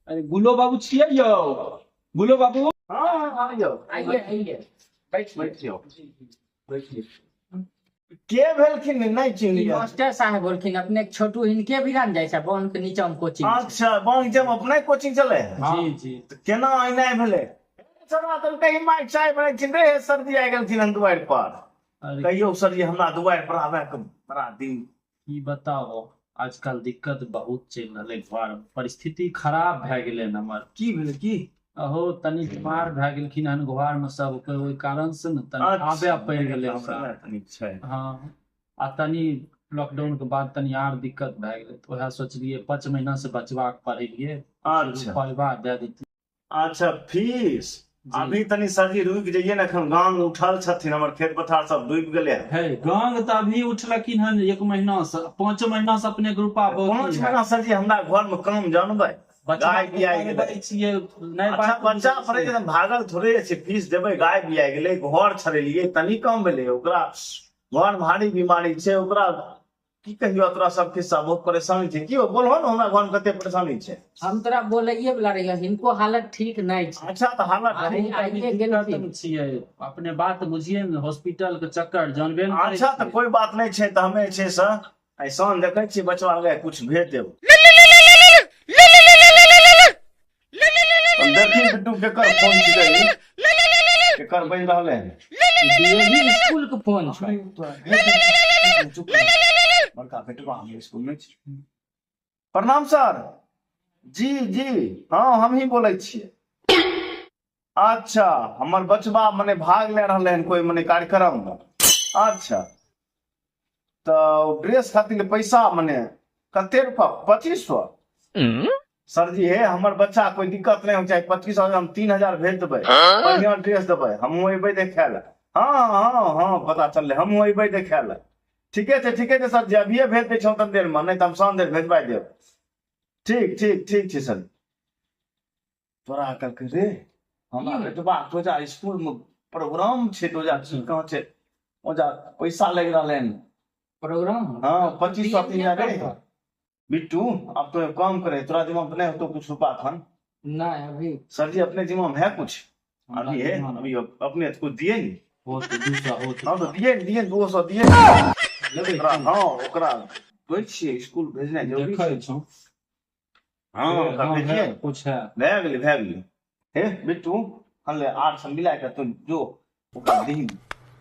अरे गुलो बाबू छियै यौ? गुलो बाबू। हाँ हाँ यौ। आइए आइए, बैठिए। बैठियो बैठियो। के भेलखिन नहि ई चिन्हलियै? मास्टर साहेब बोलखिन अपने के छोटू हिनके भिरान जाइ छै, बहन के नीचा में कोचिंग छै। अच्छा, बैंक जब अपने कोचिंग चले है? जी जी। तऽ केना एना भेलै? सर तऽ कहीं माइक चाय बनै छै रे। सर जी आइ गेलखिन हन दुआरि पर। अरे कहियौ सर जी, हमरा दुआरि पर आबै के बड़ा दिन। की बताओ, आजकल दिक्कत बहुत चलि रहलै, घर परिस्थिति खराब भए गेलै हन हमर। की भेलै की? अहो तनी बीमार भए गेलखिन हन घर में सब कोइ, ओहि कारण से ने तनी आबे पड़ि गेलै हमरा। समय तनी छै। हाँ, आ तनी लॉकडाउन के बाद तनी आर दिक्कत भए गेलै, तऽ उएह सोचलियै 5 महीना से बचबा के पढ़ेलियै। अच्छा। रुपैआ दए देतियै। अच्छा, फीस? जी। अभी तनी सरजी रुकि जइए ने, एखन गांग उठल छथिन, हमर खेत पथार सब डूबि गेलै हन। हे, गांग तऽ अभी उठलखिन हन 1 महीना से, 5 महीना से अपने के रूपा 5 बाकी है। महीना सरजी हमरा घर में काम जानबै, बचबा गाय बियाइ गेलै। पढ़बै छियै नहि। अच्छा, बात बच्चा बुझै पढ़ै छियै। छै, भागल थोड़े छै। फीस देबै, गाय बियाइ गेलै, घर छड़ेलियै, तनी कम भेलै। ओकरा घर भारी बीमारी छै, ओकरा की कहियो तोरा सब खिस्सा, बहुत परेशानी छै। की हो, बोलहो ने, हमरा घर में कते परेशानी छै। हम तोरा बोलैये वाला रहियो, हिनको हालत ठीक नहि छै। अच्छा, तऽ हालत अभी बहुत अभी आइए दिक्कत गेलखिन। मे छियै, अपने बात बुझियै ने, हॉस्पिटल के चक्कर जानबे ने करै अच्छा, तऽ छियै। कोई बात नहि छै, तऽ हमे छै से आइ साँझ देखै छियै, बचवा लगे कुछ भेज देब। हम देखी बिट्टू, केकर फोन छिकै ई? केकर बजि रहलै हन? डीएवी स्कूल के फोन छै। चुप रह। बड़का बेटवा हम स्कूल में छी। प्रणाम सर जी। जी हाँ, हम ही बोलै छियै। अच्छा, हमर बचबा मने भाग ले रहलै हन कोई मने कार्यक्रम में। अच्छा, तऽ ड्रेस खातिर पैसा मने कते रुपा? 2500? सर जी, हे हमर बच्चा कोई दिक्कत नहीं हो चाहे, 2500, हम 3000 भेज देबै, बढ़िया ड्रेस देबै। हमहूँ अयबै देखै लए। हाँ हाँ हाँ, पता चललै, हमहूँ अयबै देखै लए। ठीके छै, ठीके छै सर जी, अभिये भेज दै छौ तनी देरमे, नहि तऽ हम साँझ देर भेजबाइ देब। ठीक ठीक ठीक छै सर। तोरा कहलकै रे हमरा बेटबा तोजा स्कूल में प्रोग्राम छै, तोजा की कहाँ छै, ओजा पैसा लागि रहलै हन। प्रोग्राम? हाँ, 2500, 3000 रे। बिट्टू, अब तो एक काम करे, तोरा जिम्मा में नहीं होतो कुछ रुपा खन? नहीं अभी। सर जी, अपने जिम्मा में है कुछ अभी? है अभी अपने तो कुछ दिए नहीं। होत 200 होत। हाँ, तो दिए दिए, 200 दिए। लेबै? ओकरा, हाँ, ओकरा कहै छियै स्कूल भेजनाइ जरूरी देखै छै। छौ। हाँ, ओकरा हाँ, भेजिए। है, कुछ है। भए गेलै, भए गेलै। हे बिट्टू, हले 800 मिला के तू जो ओकरा दही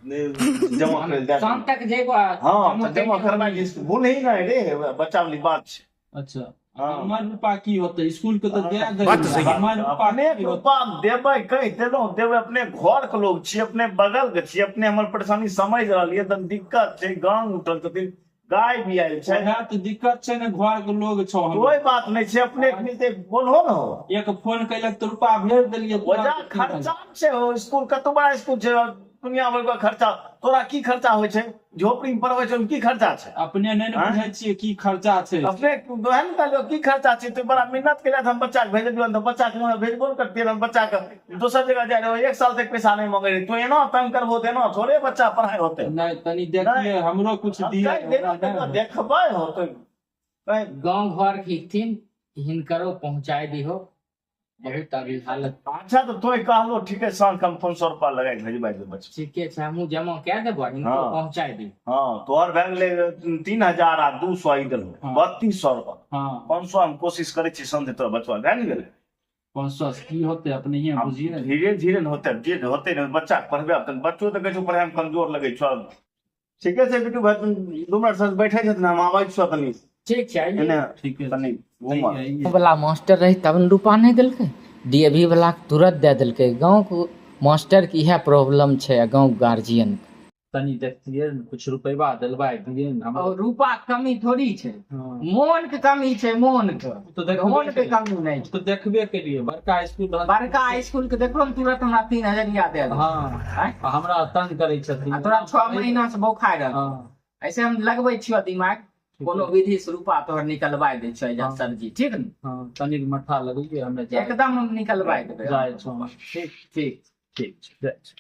जमा कर दे। शाम तक जेबो। हाँ, तऽ जमा करबा के भूल ही नहि रे, बच्चा वाली बात छै। अच्छा। हाँ। हमर रूपा की होतै? स्कूल के तऽ दए बात देलियै, सही है। हमर रूपा अपने की होतै? रूपा देबै, कहि देलहुँ देबै। अपने घर के लोग छियै, अपने बगल के छियै, अपने हमर परेशानी समझ रहलियै। तन दिक्कत छै, गांव उठल छथिन, गाय भी आयल छै। ओएह तऽ दिक्कत छै ने, घर के लोग छौ हम। कोई बात नहि छै, अपने के मिलते बोलहो ने हो। एक फोन कैलक तऽ रूपा भेज देलियै। ओजा खर्चा छै हो, स्कूल कतौ बड़ा स्कूल छै, दुनिया भर के खर्चा। तोरा की खर्चा होइ छै? झोपड़ी में पढ़बै छै, ओहिमे की खर्चा छै? अपने नहि ने आँय? बुझै छियै की खर्चा छै। अपने वएह ने कहलियौ की खर्चा छै। तो बड़ा मेहनत के हम बच्चा के भेजलियौ, तऽ बच्चा के भेजबो ने करतियै। हम बच्चा के दोसर जगह जाय रहे, 1 साल तक पैसा नहि मंगे रहे। तू एना तंग करबो तऽ एना थोड़े बच्चा पढ़ाइ होतै। नहि, तनी देखिए, हमरो कुछ हम दिए। कहि देलहुँ, हमरा नहि। देखबै होतै। गाँव घर के हिथिन, हिनकरो पहुँचाय दिहो, बहुत अभी हालत। अच्छा, तऽ तोय कहलो ठीक है, साँझ के हम 500 रुपा लगाए के भेजबाइ देबै बच्चा। ठीके छै, हमहूँ जमा कए देबो, हिनको हाँ। पहुँचाय दी। हाँ, तोहर भए गेलै 3000 आ 200 ई देलहुँ। हाँ। 3200 रुपा। हाँ। 500 हम कोशिश करै छी साँझ तोरा बचवा भए ने गेलै। 500 से की होतै, अपने आब बुझिए ने। धीरे धीरे ने होतै, जे होतै ने, बच्चा के पढ़बै। आब तऽ बच्चो तऽ कहै छौ पढ़ाइ मे कमजोर लगै छौ। ठीके छै बिट्टू भाई, तुम 2 मिनट से बैठे छथिन, हम आबै छियौ तनी। ठीक छै, आइए। एने ठीके। तनी घूमऽ। आइए। वाला मास्टर रही तब ने रुपा नहि देलकै, डी ए वी वाला के तुरंत दए देलकै। गाँवके मास्टरके इएह प्रॉब्लम छै आ गाँवके गार्जियनके। तनी देखतियै ने, कुछ रुपैआ दिलवाय दियै ने हमरा। और रुपा के कमी थोड़ी छै। हाँ। मोन के कमी छै, मोन के। तऽ देखबे मोन के केलियै। कमी नहि छै। तऽ देखबे केलियै, बड़का स्कूल रहत। बड़का स्कूल के देखलो ने, तुरंत हमरा 3000 दे दे। हाँ। आँय? आ हमरा तंग करै छथिन। आ तोरा 6 महीना से बोखार रहल। हाँ। ऐसे हम लगबै छियो दिमाग, कोनो विधि से रुपा तोहर निकलवाय दै छियो हाँ। सर जी, ठीक ने? हाँ, तनिक मठा लगैये, हमे जाइ। एकदम हम निकलवाय देबै। जाइ छौ। ठीक ठीक। ठीक छै, जाइ छी।